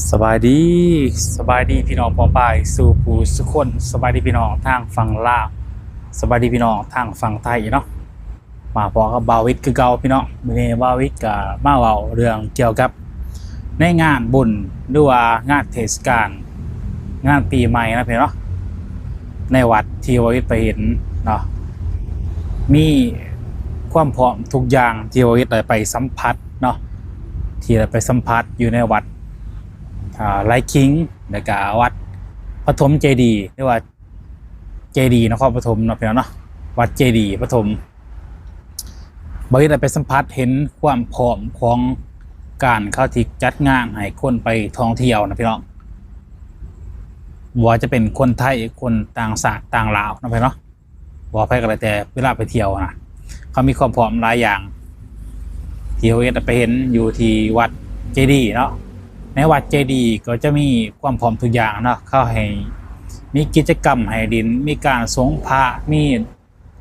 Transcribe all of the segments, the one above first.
ສະບາຍດີ, ສະບາຍດີພີ່ນ້ອງປ້ອງປາຍສູ່ຜູ້ສູ່ຄົນ, ສະບາຍດີພີ່ນ້ອງທາງຝັ່ງລາວ, ສະບາຍດີພີ່ນ້ອງທາງຝັ່ງໄທເນາະ. ມາພໍ້ກັບບ່າວວິດຄືເກົ່າພີ່ນ້ອງ. ມື້ນີ້ບ່າວວິດກໍມາເວົ້າເລື່ອງກ່ຽວກັບໃນງານບຸນ ຫຼືວ່າງານເທດສະການ ງານປີໃໝ່ນະພີ່ນ້ອງເນາະ, ໃນວັດທີ່ບ່າວວິດໄປເຫັນເນາະ ມີຄວາມພ້ອມທຸກຢ່າງທີ່ບ່າວວິດໄດ້ໄປສຳຜັດເນາະ, ທີ່ໄດ້ໄປສຳຜັດຢູ່ໃນວັດ ອ່າ ໄລຄິງ ແລ້ວກະວັດປະຖົມເຈດີ ຫຼືວ່າເຈດີນະຄອນປະຖົມເນາະພີ່ນ້ອງເນາະ, ວັດເຈດີປະຖົມ. ບ່າວວິດໄດ້ໄປສຳຜັດເຫັນຄວາມພ້ອມຂອງການເຂົາທີ່ຈັດງານໃຫ້ຄົນໄປທ່ອງທ່ຽວນະພີ່ນ້ອງ, ບໍ່ວ່າຈະເປັນຄົນໄທ ຄົນຕ່າງຊາດຕ່າງລາວເນາະພີ່ນ້ອງເນາະ. ບໍ່ວ່າໃຜກໍແລ້ວແຕ່ ເວລາໄປທ່ຽວນະ ເຂົາມີຄວາມພ້ອມຫຼາຍຢ່າງ ທີ່ເຮົາເຮັດໄປເຫັນຢູ່ທີ່ວັດເຈດີເນາະ. ໃນວັດເຈດີກໍຈະມີຄວາມພ້ອມທຸກຢ່າງເນາະ, ເຂົາໃຫ້ມີກິດຈະກຳໃຫ້ຫຼິ້ນ ມີການສົງພະ ມີ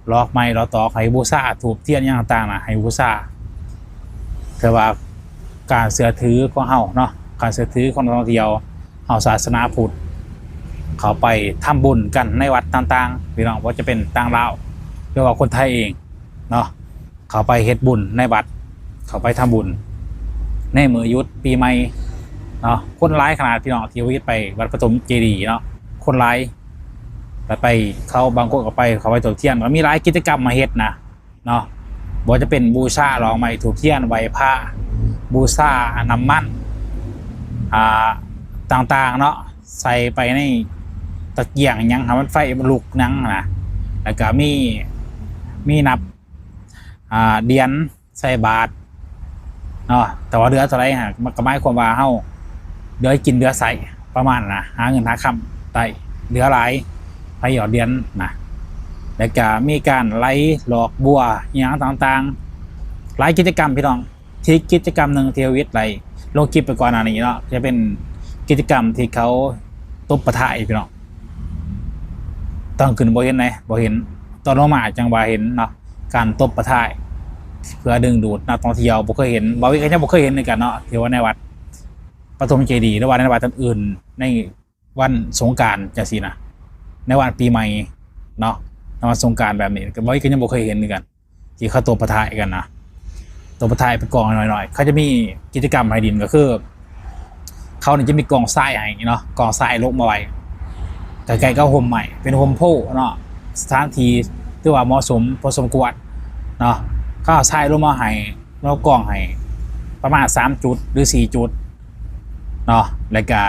ຫຼອກໄມ້ຫຼອກຕອກໃຫ້ບູຊາ ທູບທຽນຫຍັງຕ່າງໆນະ ໃຫ້ບູຊາ. ແຕ່ວ່າ ການເຊື່ອຖືຂອງເຮົາເນາະ, ການເຊື່ອຖືຂອງນັກທ່ອງທ່ຽວເຮົາ ສາສະໜາພຸດ ເຂົ້າໄປທຳບຸນກັນໃນວັດຕ່າງໆ ພີ່ນ້ອງ, ບໍ່ວ່າຈະເປັນຕ່າງລາວ ຫຼືວ່າຄົນໄທເອງເນາະ, ເຂົ້າໄປເຮັດບຸນໃນວັດ ເຂົ້າໄປທຳບຸນໃນມື້ຢຸດປີໃໝ່ເນາະ. ຄົນຫຼາຍຂະໜາດ ພີ່ນ້ອງ, ທີ່ເຮົາເຮັດໄປວັດປະຖົມເຈດີເນາະ, ຄົນຫຼາຍ. ແລ້ວໄປ ເຂົາ ບາງຄົນກໍໄປ ເຂົ້າໄປທູບທຽນ ກໍມີຫຼາຍກິດຈະກຳມາເຮັດນະ ເນາະ, ບໍ່ວ່າຈະເປັນບູຊາດອກໄມ້ທູບທຽນ ໄຫວ້ພະ, ບູຊານ້ຳມັນ ອ່າ ຕ່າງໆເນາະ, ໃສ່ໄປໃນຕະກຽງຫຍັງໃຫ້ມັນໄຟມັນລຸກຫຍັງນະ, ແລ້ວກະມີ ມີນັບ ອ່າ ຫຼຽນ ໃສ່ບາດເນາະ, ແຕ່ວ່າເຫຼືອເທົ່າໃດຫັ້ນ ມັນກໍໝາຍຄວາມວ່າເຮົາເຫຼືອກິນເຫຼືອໃຊ້ປະມານນະ, ຫາເງິນຫາຄຳໄດ້ເຫຼືອຫຼາຍ ໃຜຢອດຫຼຽນນະ. ແລ້ວກະມີການໄຫຼດອກບົວອີ່ຫຍັງຕ່າງໆ ຫຼາຍກິດຈະກຳ ພີ່ນ້ອງ. ທີ່ກິດຈະກຳໜຶ່ງທີ່ເຮົາເຮັດໄດ້ລົງຄລິບໄປກ່ອນໜ້ານີ້ເນາະ ຈະເປັນກິດຈະກຳທີ່ເຂົາຕົບປະທາຍ ພີ່ນ້ອງ. ຕອນຂຶ້ນບໍ່ເຫັນເດ້ ບໍ່ເຫັນ, ຕອນລົງມາຈັ່ງວ່າເຫັນເນາະ. ການຕົບປະທາຍເພື່ອດຶງດູດນັກທ່ອງທ່ຽວ ບໍ່ເຄີຍເຫັນ, ບ່າວວິດກໍຍັງບໍ່ເຄີຍເຫັນຄືກັນເນາະ, ທີ່ວ່າໃນວັດປະຖົມເຈດີ ຫຼືວ່າໃນວັດອື່ນໆ ໃນວັນສົງການຈັ່ງຊີ້ນະ, ໃນວັນປີໃໝ່ເນາະ, ໃນວັນສົງການແບບນີ້ ກໍ ບ່າວວິດກໍຍັງບໍ່ເຄີຍເຫັນຄືກັນ ທີ່ເຂົາຕົບປະທາຍກັນນະ, ຕົບປະທາຍເປັນກອງໜ້ອຍໆ. ເຂົາຈະມີກິດຈະກຳໃຫ້ຫຼິ້ນ ກໍຄື ເຂົານີ້ຈະມີກອງຊາຍໃຫ້ເນາະ, ກອງຊາຍລົງມາໄວ້ໃກ້ໆກັບຮົ່ມໄມ້ ເປັນຮົ່ມໂພເນາະ, ສະຖານທີ່ຖືວ່າເໝາະສົມພໍສົມຄວນເນາະ. ເຂົາເອົາຊາຍລົງມາໃຫ້ ເອົາກອງໃຫ້ປະມານສາມຈຸດ ຫຼື ສີ່ຈຸດເນາະ. ແລ້ວກະ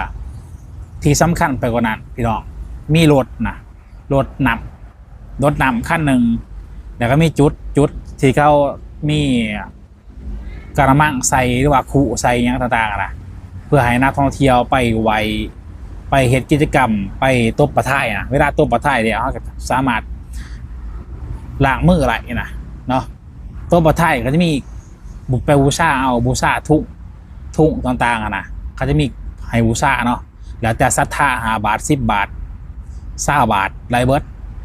ທີ່ສຳຄັນໄປກວ່ານັ້ນ ພີ່ນ້ອງ, ມີລົດນະ, ລົດນ້ຳ ລົດນ້ຳຄັນໜຶ່ງ, ແລ້ວກໍມີຈຸດ ຈຸດທີ່ເຂົາມີກະລະມັງໃສ່ ຫຼືວ່າຄຸໃສ່ຫຍັງຕ່າງໆນະ, ເພື່ອໃຫ້ນັກທ່ອງທ່ຽວໄປໄຫວ້ ໄປເຮັດກິດຈະກຳ ໄປຕົບປະທາຍນະ. ເວລາຕົບປະທາຍແລ້ວ ເຮົາກໍສາມາດລ້າງມືໄດ້ນະເນາະ. ຕົບປະທາຍກໍຈະມີ ໄປບູຊາເອົາ ບູຊາທຸງ ທຸງຕ່າງໆຫັ້ນນະ, ເຂົາຈະມີໃຫ້ບູຊາເນາະ, ແລ້ວແຕ່ສັດທາ ຫ້າບາດ ສິບບາດ ຊາວບາດ ໄດ້ເບິດ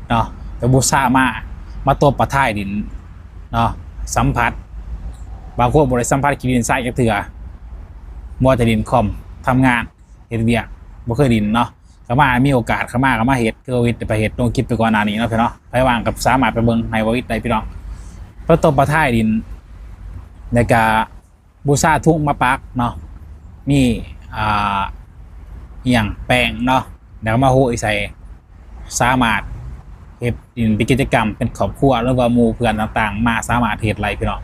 ເນາະ. ໄປບູຊາມາ ມາຕົບປະທາຍດິນເນາະ, ສຳຜັດ. ບາງຄົນບໍ່ໄດ້ສຳຜັດຂີ້ດິນຊາຍຈັກເທື່ອ, ມັວແຕ່ຫຼິ້ນຄອມ ທຳງານ ເຮັດວຽກ ບໍ່ເຄີຍຫຼິ້ນເນາະ. ກໍມາ ມີໂອກາດເຂົ້າມາກໍມາເຮັດ ຄືວ່າວິດໄປເຮັດ ລົງຄລິບໄປກ່ອນໜ້ານີ້ເນາະ ພີ່ນ້ອງ. ໃຜວ່າງກໍສາມາດໄປເບິ່ງໃຫ້ບ່າວວິດໄດ້ ພີ່ນ້ອງ. ປະຕົບປະທາຍດິນ ແລ້ວກະບູຊາທຸງມາປັກເນາະ, ມີ ອ່າ ອີ່ຫຍັງ ແປ້ງເນາະ, ແລ້ວກໍມາໂຮຍໃສ່. ສາມາດເຮັດ ເປັນກິດຈະກຳ ເປັນຄອບຄົວ ຫຼືວ່າໝູ່ເພື່ອນຕ່າງໆ ມາ ສາມາດເຮັດໄດ້ ພີ່ນ້ອງ.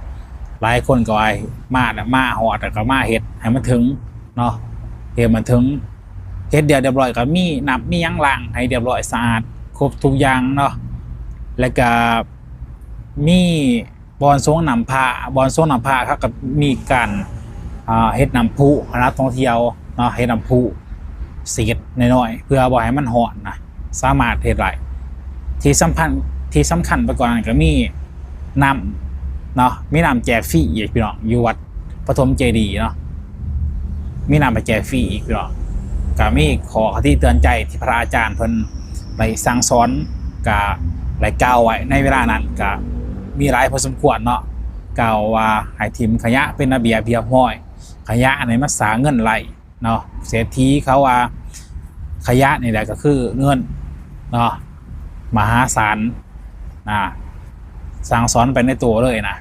ຫຼາຍຄົນກໍວ່າມາແລ້ວ ມາຮອດແລ້ວກໍມາເຮັດໃຫ້ມັນເຖິງເນາະ, ເຮັດມັນເຖິງ. ເຮັດແລ້ວຮຽບຮ້ອຍກໍມີນ້ຳມີຫຍັງລ້າງໃຫ້ຮຽບຮ້ອຍສະອາດ ຄົບທຸກຢ່າງເນາະ. ແລ້ວກໍມີບ່ອນສົງນ້ຳພະ, ບ່ອນສົງນ້ຳພະເຂົາກໍມີການ ອ່າ ເຮັດນ້ຳພຸໃຫ້ນັກທ່ອງທ່ຽວເນາະ, ເຮັດນ້ຳພຸເສດນ້ອຍໆ ເພື່ອບໍ່ໃຫ້ມັນຮ້ອນນະ. ສາມາດເຮັດໄດ້. ທີ່ສຳຄັນ ທີ່ສຳຄັນໄປກວ່ານັ້ນກໍມີນ້ຳເນາະ, ມີນ້ຳແຈກຟຣີອີກ ພີ່ນ້ອງ, ຢູ່ວັດປະຖົມເຈດີເນາະ, ມີນ້ຳໃຫ້ແຈກຟຣີອີກ ພີ່ນ້ອງ. ກໍມີຂໍ້ຄະຕິເຕືອນໃຈທີ່ພະອາຈານເພິ່ນໄດ້ສັ່ງສອນ ກໍໄດ້ກ່າວໄວ້ໃນເວລານັ້ນ ກໍມີຫຼາຍພໍສົມຄວນເນາະ, ກ່າວວ່າໃຫ້ຖິ້ມຂະຫຍະເປັນລະບຽບຮຽບຮ້ອຍ, ຂະຫຍະອັນນີ້ມັນສ້າງເງິນໄດ້ ເນາະ ເສດຖີເຂົາວ່າ ຂະຫຍະນີ້ແຫຼະກໍຄືເງິນເນາະ ມະຫາສານນະ ສັ່ງສອນໄປໃນໂຕເລີຍນະ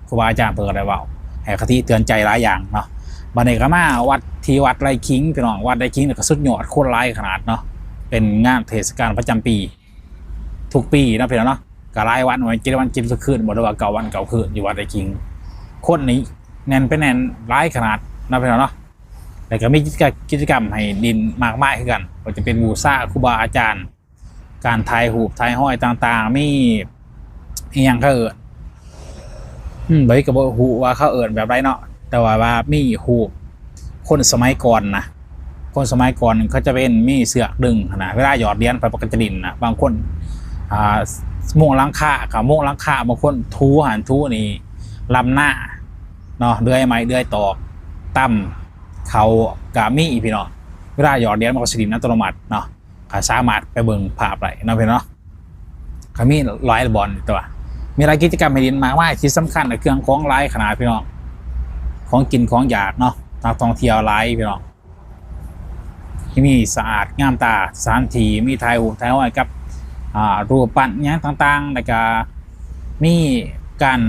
ຄູບາອາຈານເພິ່ນກໍໄດ້ເວົ້າໃຫ້ຄະຕິເຕືອນໃຈຫຼາຍຢ່າງເນາະ. ບັດນີ້ກໍມາວັດ ທີ່ວັດໄລ່ຂິງ ພີ່ນ້ອງ ວັດໄລ່ຂິງນີ້ກໍສຸດຍອດ ຄົນຫຼາຍຂະໜາດເນາະ ເປັນງານເທດສະການປະຈຳປີ ທຸກປີເນາະ ພີ່ນ້ອງເນາະ ກໍຫຼາຍວັນ ເຈັດວັນເຈັດຄືນບໍ່ ຫຼືວ່າເກົ້າວັນເກົ້າຄືນ ຢູ່ວັດໄລ່ຂິງ ຄົນນີ້ແໜ້ນໄປແໜ້ນຫຼາຍຂະໜາດເນາະ ພີ່ນ້ອງເນາະ. ແລ້ວກໍມີກິດຈະກຳ ກິດຈະກຳໃຫ້ຫຼິ້ນມາກມາຍຄືກັນ ບໍ່ວ່າຈະເປັນບູຊາຄູບາອາຈານ ການຖ່າຍຮູບຖ່າຍຮອຍຕ່າງໆ ມີອີ່ຫຍັງເຂົາເອີ້ນ ອືມ ຂ້ອຍກໍບໍ່ຮູ້ວ່າເຂົາເອີ້ນແບບໃດເນາະ ແຕ່ວ່າ ວ່າມີຮູບຄົນສະໄໝກ່ອນນະ ຄົນສະໄໝກ່ອນເຂົາຈະເປັນ ມີເຊືອກດຶງຫັ້ນນະ ເວລາຢອດຫຼຽນໄປ ເຂົາກໍຈະຫຼິ້ນນະ ບາງຄົນ ອ່າ ມຸງຫຼັງຄາ ກໍມຸງຫຼັງຄາ ບາງຄົນຖູຫັ້ນຖູນີ້ ລຳນາເນາະ ເດືອຍໄມ້ເດືອຍຕອກ ຕຳເຂົ້າກໍມີ ພີ່ນ້ອງ. ເວລາຢອດຫຼຽນມັນກໍຊິຫຼິ້ນອັດຕະໂນມັດເນາະ ກໍສາມາດໄປເບິ່ງພາບໄດ້ເນາະ ພີ່ນ້ອງເນາະ. ກໍມີຫຼາຍບ່ອນ ແຕ່ວ່າມີຫຼາຍກິດຈະກຳໃຫ້ຫຼິ້ນມາກມາຍ ທີ່ສຳຄັນກໍເຄື່ອງຂອງຫຼາຍຂະໜາດ ພີ່ນ້ອງ ຂອງກິນຂອງຢາກເນາະ ນັກທ່ອງທ່ຽວຫຼາຍ ພີ່ນ້ອງ. ທີ່ມີສະອາດງາມຕາ ສະຖານທີ່ ມີຖ່າຍຮູບຖ່າຍຮອຍກັບ ອ່າ ຮູບປັ້ນຫຍັງຕ່າງໆ ແລ້ວກະມີການ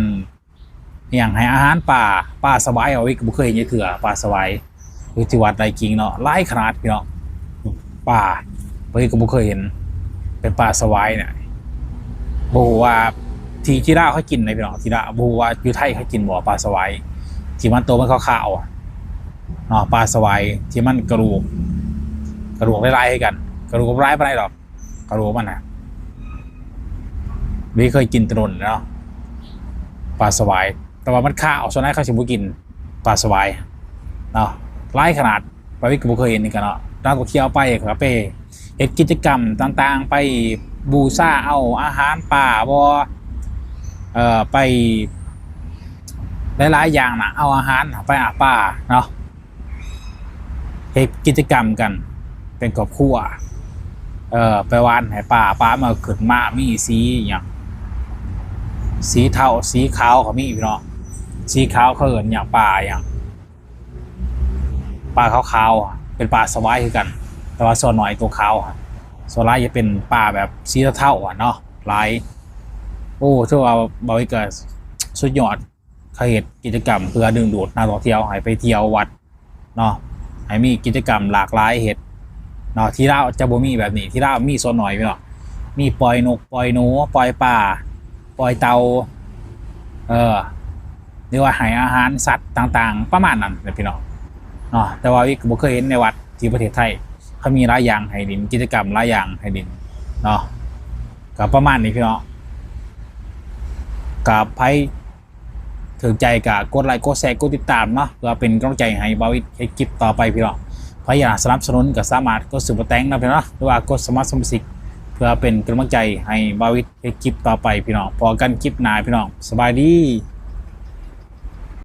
ຫຍັງ ໃຫ້ອາຫານປາ ປາສະຫວາຍ ເຮົາກໍບໍ່ເຄີຍເຫັນຈັກເທື່ອ ປາສະຫວາຍ ຢູ່ທີ່ວັດໄລ່ຂິງເນາະ ຫຼາຍຂະໜາດ ພີ່ນ້ອງ. ປາ ເຮົາກໍບໍ່ເຄີຍເຫັນ ເປັນປາສະຫວາຍນະ ບໍ່ຮູ້ວ່າທີ່ ທີ່ລາວເຂົາກິນນະ ພີ່ນ້ອງ ທີ່ລາວ ບໍ່ຮູ້ວ່າຢູ່ໄທເຂົາກິນບໍ່ ປາສະຫວາຍ ທີ່ມັນໂຕມັນຂາວໆ ເນາະ ປາສະຫວາຍທີ່ມັນກະດູກ ກະດູກຫຼາຍໆຄືກັນ ກະດູກບໍ່ຫຼາຍປານໃດດອກ ກະດູກມັນນະ ບໍ່ເຄີຍກິນແຕ່ດົນແລ້ວເນາະ ປາສະຫວາຍ ແຕ່ວ່າມັນຄາວ ສ່ວນຫຼາຍເຂົາຊິບໍ່ກິນປາສະຫວາຍເນາະ ຫຼາຍຂະໜາດ ປາວິດກໍບໍ່ເຄີຍເຫັນຄືກັນເນາະ. ນັກທ່ອງທ່ຽວໄປກໍໄປເຮັດກິດຈະກຳຕ່າງໆ ໄປບູຊາເອົາອາຫານປາບໍ່ ເອີ ໄປຫຼາຍໆຢ່າງນະ ເອົາອາຫານໄປຫາປາເນາະ ເຮັດກິດຈະກຳກັນເປັນຄອບຄົວ ເອີ ໄປຫວ່ານໃຫ້ປາ ປາມັນກໍຂຶ້ນມາ ມີສີຫຍັງ ສີເທົາ ສີຂາວກໍມີ ພີ່ນ້ອງ. ສີຂາວເຂົາເອີ້ນຫຍັງ ປາຫຍັງ ປາຂາວໆ ເປັນປາສະຫວາຍຄືກັນ ແຕ່ວ່າສ່ວນໜ້ອຍໂຕຂາວ ສ່ວນຫຼາຍຈະເປັນປາແບບສີເທົາໆ ຫັ້ນເນາະ ຫຼາຍ. ໂອ້ ຖືວ່າບ່າວວິດກໍສຸດຍອດ ເຂົາເຮັດກິດຈະກຳເພື່ອດຶງດູດນັກທ່ອງທ່ຽວໃຫ້ໄປທ່ຽວວັດເນາະ ໃຫ້ມີກິດຈະກຳຫຼາກຫຼາຍເຮັດເນາະ. ທີ່ລາວຈະບໍ່ມີແບບນີ້ ທີ່ລາວມີສ່ວນໜ້ອຍພີ່ນ້ອງ ມີປ່ອຍນົກ ປ່ອຍໜູ ປ່ອຍປາ ປ່ອຍເຕົ່າ ເອີ ຫຼືວ່າໃຫ້ອາຫານສັດຕ່າງໆ ປະມານນັ້ນແຫຼະພີ່ນ້ອງເນາະ. ແຕ່ວ່າວິດກໍບໍ່ເຄີຍເຫັນໃນວັດທີ່ປະເທດໄທ ເຂົາມີຫຼາຍຢ່າງໃຫ້ຫຼິ້ນ ກິດຈະກຳຫຼາຍຢ່າງໃຫ້ຫຼິ້ນເນາະ ກໍປະມານນີ້ພີ່ນ້ອງ. ກໍໃຜ ຖືກໃຈກໍກົດໄລ ກົດແຊ ກົດຕິດຕາມເນາະ ເພື່ອເປັນກຳລັງໃຈໃຫ້ບ່າວວິດເຮັດຄລິບຕໍ່ໄປພີ່ນ້ອງ. ໃຜຢາກສະໜັບສະໜູນກໍສາມາດກົດຊຸບເປີແຕັງເນາະພີ່ນ້ອງເນາະ ຫຼືວ່າກົດສະໝັກສະມາຊິກ ເພື່ອເປັນກຳລັງໃຈໃຫ້ບ່າວວິດເຮັດຄລິບຕໍ່ໄປພີ່ນ້ອງ. ພໍ້ກັນຄລິບໜ້າພີ່ນ້ອງ ສະບາຍດີ.